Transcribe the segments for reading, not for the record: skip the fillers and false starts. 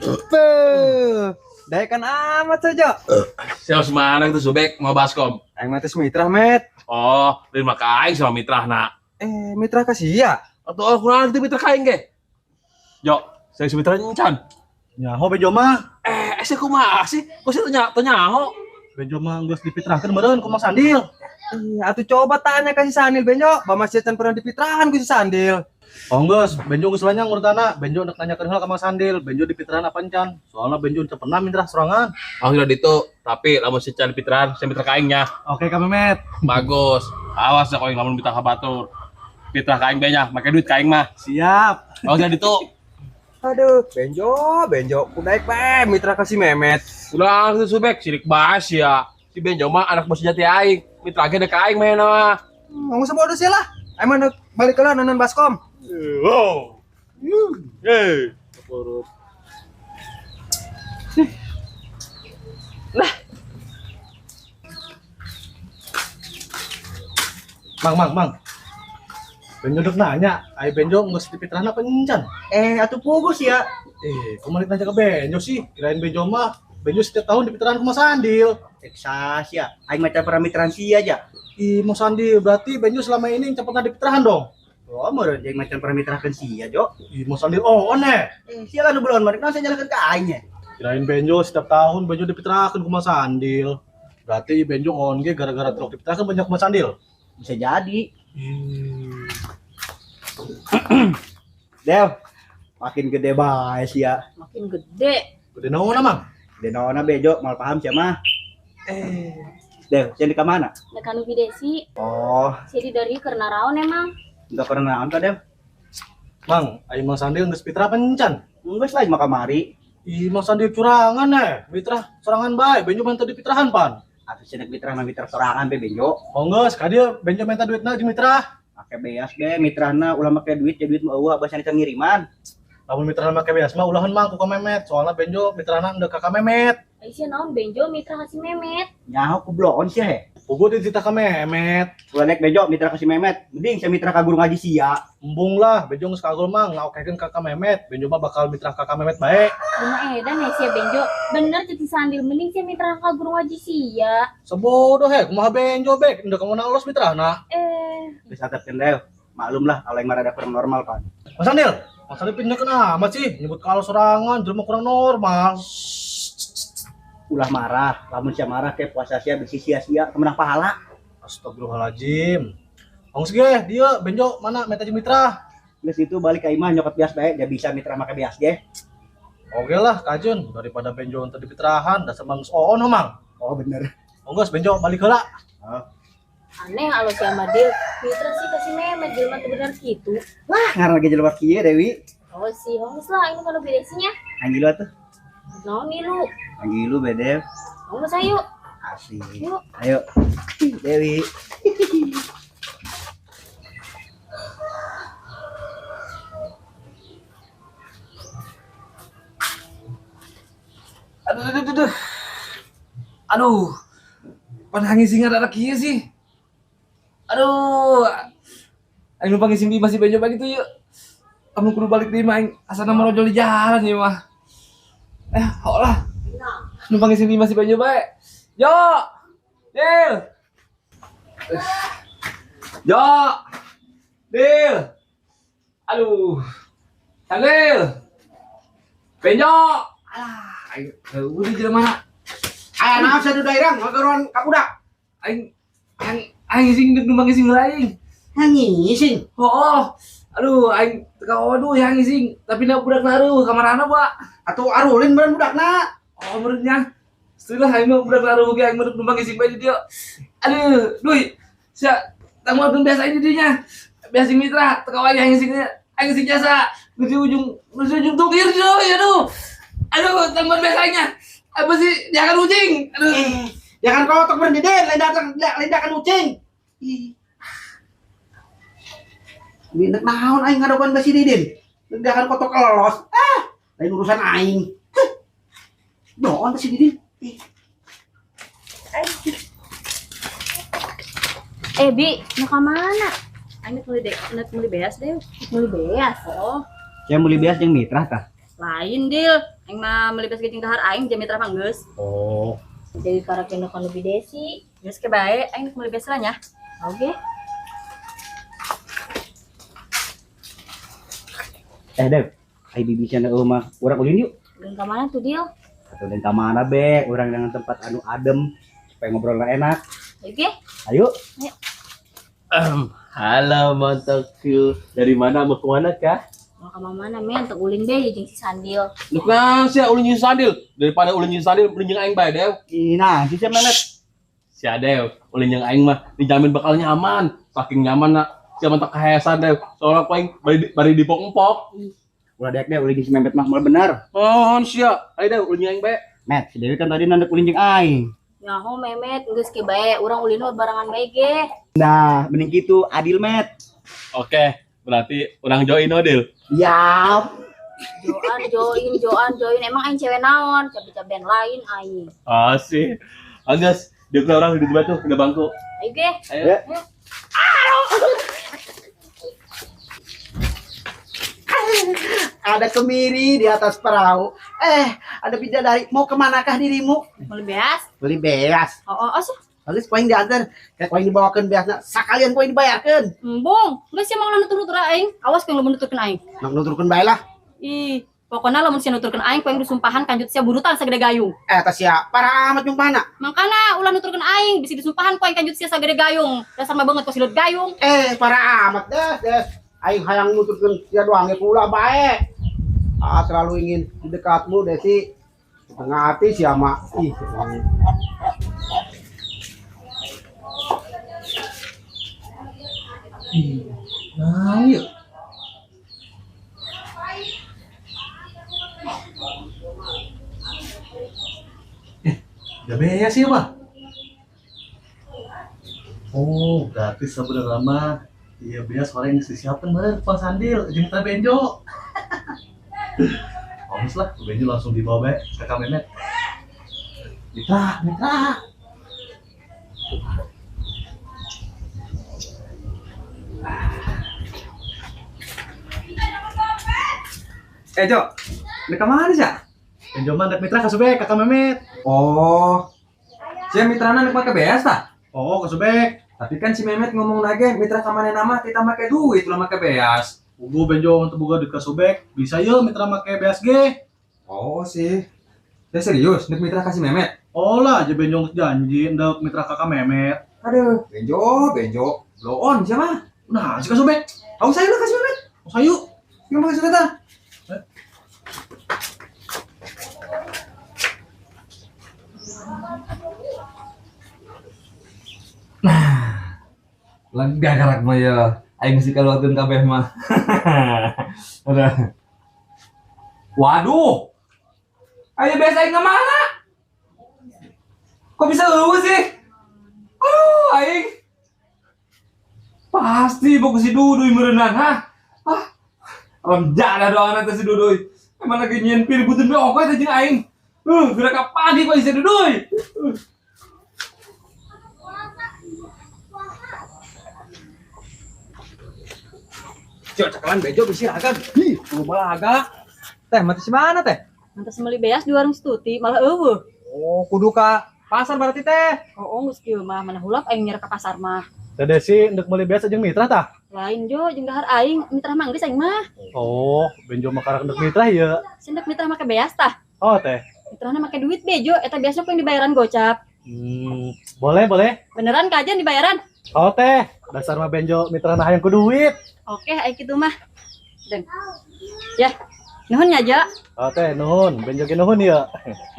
Beuh, daekan amat saja. Siapa semana itu Subek mau baskom? Aing mah teh mitra, Met. Oh, lain mah ka aing sama mitra nak. Eh, mitra ka sia. Atau oh, kurang itu mitra ka aing ge. Jo, saya si mitra encan. Nyaho Bejo mah. Eh, sia kumaha sih? Kok sih tanya tanya ho? Bejo mah geus dipitrahkeun meureun ku Mang Sandil. Eh, atuh coba tanya ka si Sandil Benjo, ba masih can pernah dipitrahan ku si Sandil. Oh geus, Benjo geus lanyang urutana. Benjo nek nanyakeun heula ka Mang Sandil, Benjo dipitrahan apa encan? Soalna Benjo teu pernah mitrah sorangan. Oh, udah itu, tapi lamun si can dipitrahan, saya mitra ka aing nya. Oke Kak Memet. Bagus. Awas ya kau yang lamun mitra ka batur. Mitra ka aing banyak, make duit ka aing mah. Siap. Oh, jadi itu. Aduh, Benjo, Benjo, ku daek bae mitra ka si Memet. Ulah itu Subek, sirik bahas ya. Si Benjo mah anak bos sejati aing. Mitra ge ka aing mah mah. Nggak usah bodoh sih lah. Aing mah balik ke lah nonton baskom. Wow. Hey. Mang, mang, mang. Benjo dek nanya, ai Benjo geus dipitrahan apa encan? Eh, atuh pugus ya. Eh, kok malah nanya ke Benjo sih? Kirain Benjo mah, Benjo setiap tahun dipitrahan ku Mas Sandil. Saha sia, aing mah can pernah mitrahan sia aja. Ih, Mas Sandil, berarti Benjo selama ini can pernah dipitrahan dong? Oh, meureun aing mah can pernah mitrahkeun sia, Jo. Ih, Mas Sandil, oh, aneh. Eh, sia kan nu belon mah, naon sia nyalahkeun ka aing nya. Kirain Benjo setiap tahun Benjo dipitrahan ku Mas Sandil. Berarti Benjo on ge gara-gara truk dipitrahan banyak Mas Sandil. Bisa jadi. Dev, makin gede bae sia. Makin gede. Gede naon Mang? Gede naon Bejo, mal paham sia mah. Eh, Dev, sia di ka mana? Nek anu bidesi. Oh, Jadi dari karena raon emang. enggak pernah naon ka, Dev? Mang, ai Mang Sandil geus pitra pencan. Geus lah mah kamari. Ih, Mang Sandil curangan eh. Mitra sorangan bae, Benjo mah teu dipitrahan pan. Atuh sia mitra mah mitra sorangan be Benjo. Oh geus, ka dieu Benjo minta duitna jeung mitra. Make beas ge mitrahna ulah make duit ya duit mah eueuh abah sia ngiriman. Lamun mitrahna make beas mah ulahan Mang ku ka Memet, soalna Benjo mitrahna endek ka Ka Memet. Ai sia naon Benjo mitra ka si Memet. Nyaho ku bloon sia he. Puguh dititah ka Memet. Ulah nek Bejo mitra ka si Memet, mending sia mitra ka guru ngaji sia. Embung lah, Benjo geus kagol Mang, ngaokekeun ka Ka Memet. Benjo mah bakal mitra ka Ka Memet bae. Kumaha edan ya sia Benjo. Bener cek si Sandil mending sia mitra ka guru ngaji sia. Sebodoh he, kumaha Benjo bek, endek ka mana los mitrahna. Eh, Geus atepkeun Dev. Maklum lah kalau yang mah rada kurang normal pan. Mas Sandil, Mas Sandil pindah kena amat sih, nyebut kalau sorangan, jelema kurang normal. Ulah marah, lamun sia marah ke puasa sia bisi sia-sia kemenang pahala. Astagfirullahaladzim. Ongos ge, dia Benjo mana minta jeung mitra. Geus itu balik ka imah nyokot bias bae, dia bisa mitra make bias ge. Oke lah, kajun daripada Benjo teu dipitrahan, dasar mang geus oon mang. Oh bener. Ongos Benjo balik heula. Aneh kalau si Amadil mitra sih kasih Memet jelema teu bener kitu. Wah, ngaran lagi jelema kieu Dewi. Oh si Hongus lah ini kalau bedesinya. Anjing lu atuh. Naon nih lu? Anjing lu bede. Hongus ayo. Asik. Yuk. Ayo. Dewi. Aduh, aduh, aduh, aduh. Aduh. Panangis sing ada kieu sih. Aduh. Aing numpang ngising di masih Benjo pagi tuh yuk. Kamu kudu balik di mah aing asana merojol di jalan ieu mah. Eh, hok lah. Numpang ngising di masih Benjo bae. Yo. Dil. Yo. Dil. Aduh. Sandil. Benjo. Alah, aing eueuh di jelema. Aya naon sia duda irang ngagaruan ka budak. Aing aing aing ngising numpang ngising heula aing. Ngising. Oh, aduh aing teu waduh yang ngising, tapi na budak naruh kamarana, Pak. Atuh arulin meureun budakna. Oh, meureunnya. Setelah aing mah budak naruh ge aing meureun numpang ngising bae di dieu. Aduh, duy. Sia tanggung biasa ini dinya. Biasa mitra teu aing ngising aing ngising jasa. Nu di ujung tungkir cuy, aduh. Aduh, tanggung biasanya. Apa sih? Jangan ucing. Aduh. Jangan kotok meureun deden, lain datang lain datang ucing. Ih. Binek naon aing ngadokan basi deden. Jangan kotok elos. Ah, lain urusan aing. Heh. Doon basi deden. Ih. Bi, mau ke mana? Aing nek meuli beas deh. Meuli beas. Oh, Saya meuli beas jeung mitra tah. lain deal. Aing mah meuli beas ge jeung dahar aing jeung mitra mah geus. Oh, Jadi karena kena kan lebih desi. Geus ke bae aing nek meuli beas lah nya. Oke. Dev, ai bibi cenah eueuh mah urang ulin yuk. Dan ke mana tuh, Dil? Atau dan ka mana be, urang dengan tempat anu adem supaya ngobrolnya enak. Oke. Ayo. Halo Montoku, dari mana mau kemana kah? Mau ke mana men? Untuk ulin be jeung si Sandil. Lu kan sih ulin jeung Sandil, daripada ulin jeung Sandil ulin jeung aing bae dew. Ih, nah, si mana? Si Adew, ulin jeung aing mah dijamin bakal nyaman, saking nyaman nak si mantap kahesan dew. Soalnya ku aing bari dipok-empok. Ulah dek deh, ulin jeung si Mehmet mah moal bener. Oh, sia. Ayo dew ulin jeung aing bae. Met, si Dewi kan tadi nandek ulin jeung aing. Nyaho Mehmet, geus ke bae, urang ulin mah barengan bae ge. Nah, mending gitu, adil Met. Oke, berarti orang join Odil. Yap. Joan, join, joan, join. Emang aing cewek naon? Cabe-cabean lain aing. Ah sih. Anggas, dia orang di batu, di bangku. Ayo ge. Ayo. Ya. Ada kemiri di atas perahu. Ada bidadari. Mau kemanakah dirimu? Meuli beas. Beli beas. Oh, oh, oh sih. Bagus poin diantar. Kayak poin dibawakan beasna. Sakalian poin dibayarkan. Embung, geus sia mah ulah nutur-nutur aing. Awas ku yang nuturkeun aing. Nak nuturkeun bae lah. Ih, pokoknya lamun sia nuturkeun aing ku aing disumpahan kanjut sia burutan sagede gayung. Tas sia parah amat nyumpahna. Mangkana ulah nuturkeun aing bisi disumpahan ku aing kanjut sia sagede gayung. Dasar mah banget kok silut gayung. Parah amat des, des. Aing hayang nuturkeun sia doang ge pula bae. Ah, selalu ingin di dekatmu Desi. Setengah hati sia mah. Ih. Nah, yuk. Ya beas sih, Pak. Oh, berarti sebenarnya mah iya beas orang yang disiapkan bener Pak Sandil jeung Mitra Benjo. Bagus lah, Benjo langsung dibawa bae ke Kak Memet. Mitra, Mitra. Jo, ini kemana sih? Benjo mah ndek Mitra ka Subek, ka Kak Memet. Oh, si mitrana nek make beas tah? Oh, ka Subek. Tapi kan si Mehmet ngomong lagi mitra kamane nama kita make duit ulah make beas. Ugu Benjo untuk boga duit ka Subek, bisa yeuh mitra make beas ge. Oh sih. Saya serius, nek mitra kasih Mehmet. Oh lah, aja Benjo janji ndek mitra kakak Mehmet. Aduh, Benjo, Benjo, blow on siapa? Nah, si ka Subek. Tahu saya lah kasih Mehmet. Oh, sayu. Gimana kasih kata? Lega karak mah ya. Aing sih kaluarkeun kabeh mah. Udah. Waduh. Ayo biasa aing mana? Kok bisa eueuh sih? Aduh, aing. Pasti boku si Duduy meureunan, hah? Ah. Alam jada doang teh si Duduy. Emang lagi nyieun pirbuteun be oke teh jeung aing. Geura ka pagi kok si Duduy. Cok, cakalan Benjo bisi raga. Ih, kudu balaga. Teh, mati si mana teh? Mantas meuli beas di warung Stuti malah eueuh. Oh, kudu ka pasar berarti teh. Oh, geus kieu mah mana hulap aing nyerah ka pasar mah. Teh Desi ndek meuli beas jeung Mitra tah? Lain jo jeung dahar aing, mitra mah geus aing mah. Oh, Benjo mah karak ndek Mitra ieu. Sendek mitra make beas tah. Oh, teh. Mitrana make duit bejo, eta biasa ku yang dibayaran gocap. Boleh, boleh. Beneran kajian dibayaran? Oh, teh. Dasar mah Benjo mitra nah hayang ku duit. Oke, aing kitu mah. Den. Ya. Nuhun nya, Jo. Oh, teh, nuhun. Benjo ge nuhun ieu.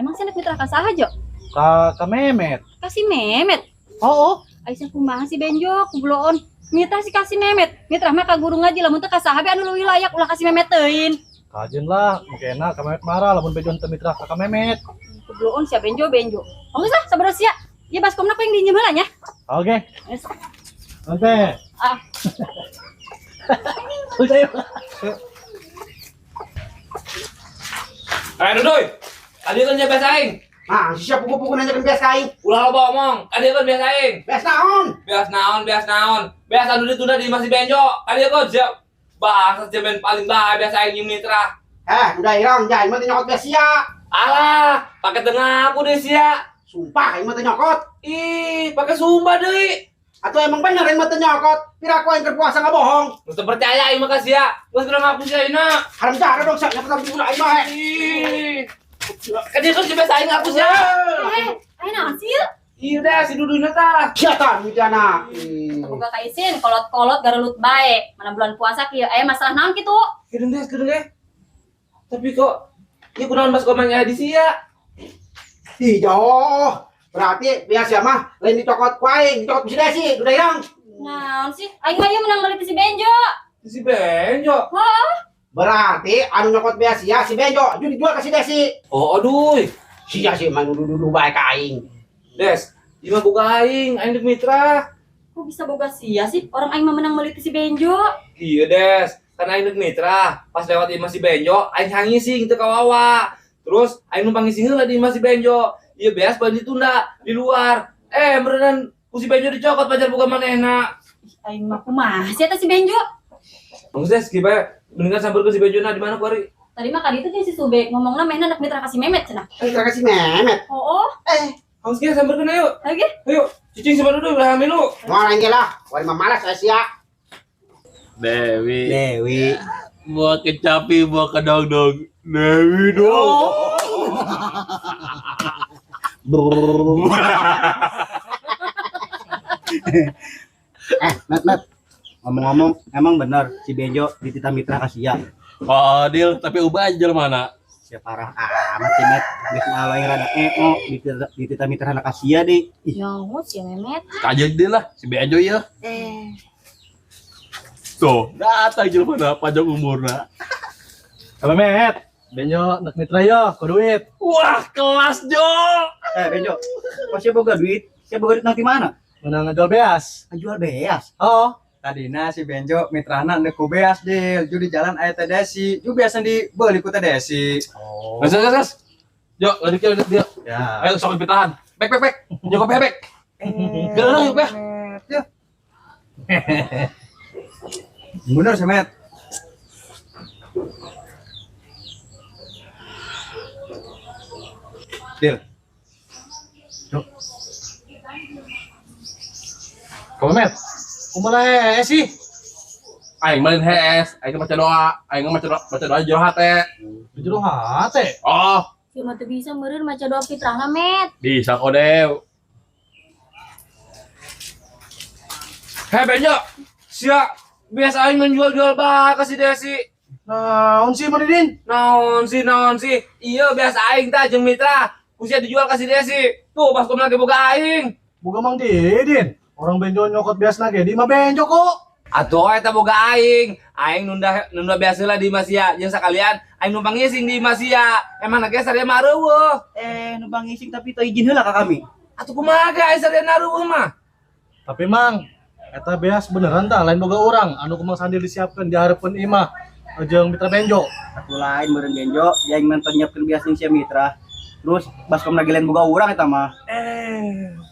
Emang sendek mitra ka saha, Jo? Ka Mehmet. Ka si Mehmet. Oh, oh. Ai sia kumaha si Benjo, kubloon. Mitra si kasih Mehmet. Mitra mah ka guru ngaji lamun teu ka saha be anu leuwih layak ulah kasih Mehmet teuing. Kajen lah, mungkin ka Mehmet marah lamun Benjo teu mitra ka Mehmet. Kubloon sia Benjo, Benjo. Oh geus lah, sabar sia. Ieu baskomna ku yang diinjem heula nya. Oke. Geus. Oke. Ah. Udah yuk. Ayo Duduy. Tadi kan nyampe aing. Nah, siap pugu-pugu nanyakeun beas ka aing. Ulah loba omong, kadieu kan beas aing. Beas naon? Beas naon, beas naon. Beas anu ditunda di masih Benjo. Kadieu kan siap. Bahasa jamin paling bae beas aing jeung mitra. Eh, udah irang, aing mah teu nyokot beas sia. Alah, pake teu ngaku deh sia. Sumpah aing mah teu nyokot. Ih, pake sumpah deui. Atau emang bener aing mah teu nyokot. Pira ku aing keur puasa ngabohong. Geus teu percaya aing mah ka sia. Geus kudu ngaku sia ayeuna. Haram jahat dong sia, nyokot budak aing mah. Ih. Kadieu kan si beas aing ngaku sia. Eh, ayo naon sih ieu? Iya dah si Dudunya tah. Sia tah mutiana. Boga kaisin kolot-kolot garelut bae. Mana bulan puasa kieu aya masalah naon kitu? Kieu deh, kieu deh. Tapi kok ieu kunaon bas komanya di sia? Ih, jauh. Berarti biasa mah lain dicokot ku aing, dicokot ku si Desi, udah irang. Naon sih? Aing mah ieu menang meuli ti si Benjo. Si Benjo. Heeh. Berarti anu nyokot biasa ya si Benjo, ju dijual ke si Desi. Oh, aduh. Sia sih mah nuduh-nuduh bae ka aing. Des, ieu mah boga aing, aing deuk mitra. Kok bisa boga sia sih? Orang aing mah menang meuli ti si Benjo. Iya, Des. Kan aing deuk mitra. Pas lewat imah si Benjo, aing hangising teu kawawa. Terus aing numpang ngising heula di imah si Benjo. Ieu beas bari ditunda di luar. Eh, meureunan ku si Benjo dicokot pacar boga manehna. Ih, aing mah kumaha sih eta si Benjo? Bagus Des, kieu bae. Mendingan sampeurkeun si Benjo na di mana ku ari? Tadi mah kali itu si Subek ngomongna mehna anak mitra kasih Memet cenah. Mitra kasih Memet. Oh, Haus ge sampeurkeun ayo. ayo ge. Ayo, cicing sama Dudu ulah milu. Moal aing ge lah, wari mah malas aya sia. Dewi. Dewi. Buat kecapi, buat kedong-dong. Dewi dong. Met, Met. Ngomong-ngomong, emang bener si Benjo dititah mitra ka sia. Oh, deal, tapi ubah aja jalan mana? Sia parah amat sih, Met. Geus malah yang rada eo dititah mitra ka sia di. Ih, Nyaho si Memet. Kajeun deal lah, si Benjo ieu. Tuh, datang jelema mana panjang umurna. Apa Met? Benjo nak mitra yo, ku duit. Wah, kelas Jo. Benjo, kok sia boga duit? Sia boga duit nang di mana? Menang ngajual beas. Ngajual beas. Oh, Tadina si Benjo mitrana ndek ku beas deal, ju di jalan aya teh Desi, ju biasa dibeli ku teh Desi. Oh. Gas gas gas. Jo, lanjut dia, lanjut dia. Ya. Ayo sok pitahan. Bek bek bek. Jo kopi bek. Geuleuh yuk, Bek. Ya. Bener sih, Met. Deal. Kamu Met? Kumaha sih? Aing mah lain hees, aing maca doa, aing maca doa, maca doa jero hate. Jero hate. Oh, Si mah teu bisa meureun maca doa fitrahna, Met. bisa kok, Dew. Hei Benjo, sia biasa aing ngejual-jual bae ka si Desi. Naon sih Madidin? Naon sih, naon sih? Iya biasa aing tah jeung mitra. Ku sia dijual ka si Desi. Tuh pas lagi boga aing. Boga Mang Didin. Orang Benjo nyokot bias lagi di mah Benjo kok. Atuh eta boga aing. Aing nunda biasa lah di Masia. Jeung sakalian aing numpang ngising di Masia. Emang lagi saria mah reueuh. Numpang ngising tapi teu izin heula ka kami. Atuh kumaha ge aing saria reueuh mah. Tapi Mang, eta beas beneran tah lain boga urang anu ku Mang Sandil disiapkeun di hareupeun imah jeung mitra Benjo. Atuh lain meureun Benjo, yang nonton nyiapkeun beas jeung sia mitra. Terus baskom lagi lain boga urang eta mah.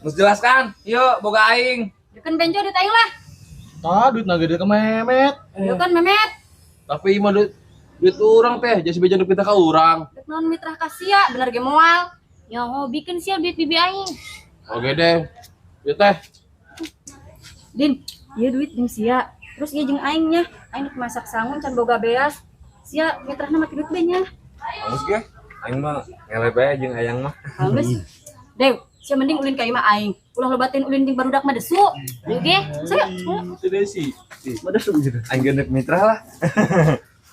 Geus jelas kan? Yuk boga aing. Kan Benjo duit aing lah. Tah duit na gede ke Memet. Yuk kan Memet. Tapi imah duit urang teh, jadi si Benjo duit kita ka urang. Dek naon mitra ka sia, bener ge moal. Nyaho bikin sia duit bibi aing. Oke deh. Ieu teh. Din, ieu duit jeung sia. Terus ieu jeung aing nya. Aing rek masak sangun can boga beas. Sia mitrahna make duit be nya. Bagus ge. Aing mah ngele bae jeung ayang mah. Halus. Dew, sia mending ulin ka imah aing. Ulah lobatin ulin jeung barudak mah desu. Ayo ge. Saya Si Desi. Mah desu gitu. Aing ge mitra lah.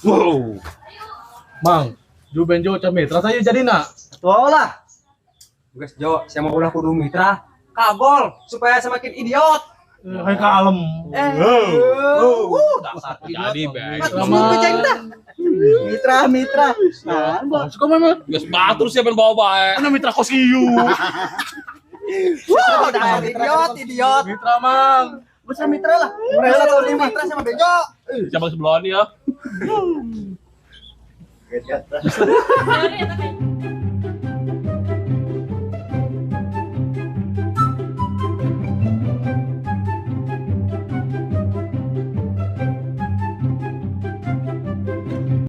Wow. Mang, ju Benjo can mitra tah ieu jadina. Atuh lah. Geus Jo, sia mah ulah kudu mitra. Kagol supaya semakin idiot. Kayak kalem. Dasar Jadi Bek. Mitra, mitra. Nah, Suka Memet. Geus batur sia pengen bawa bae. Ana mitra kos ieu. Wah, dasar idiot, idiot. Mitra Mang. Besar mitra lah. Mereka tahu di mitra sama Benjo. Cabang sebelah nih ya. Sorry, eta teh.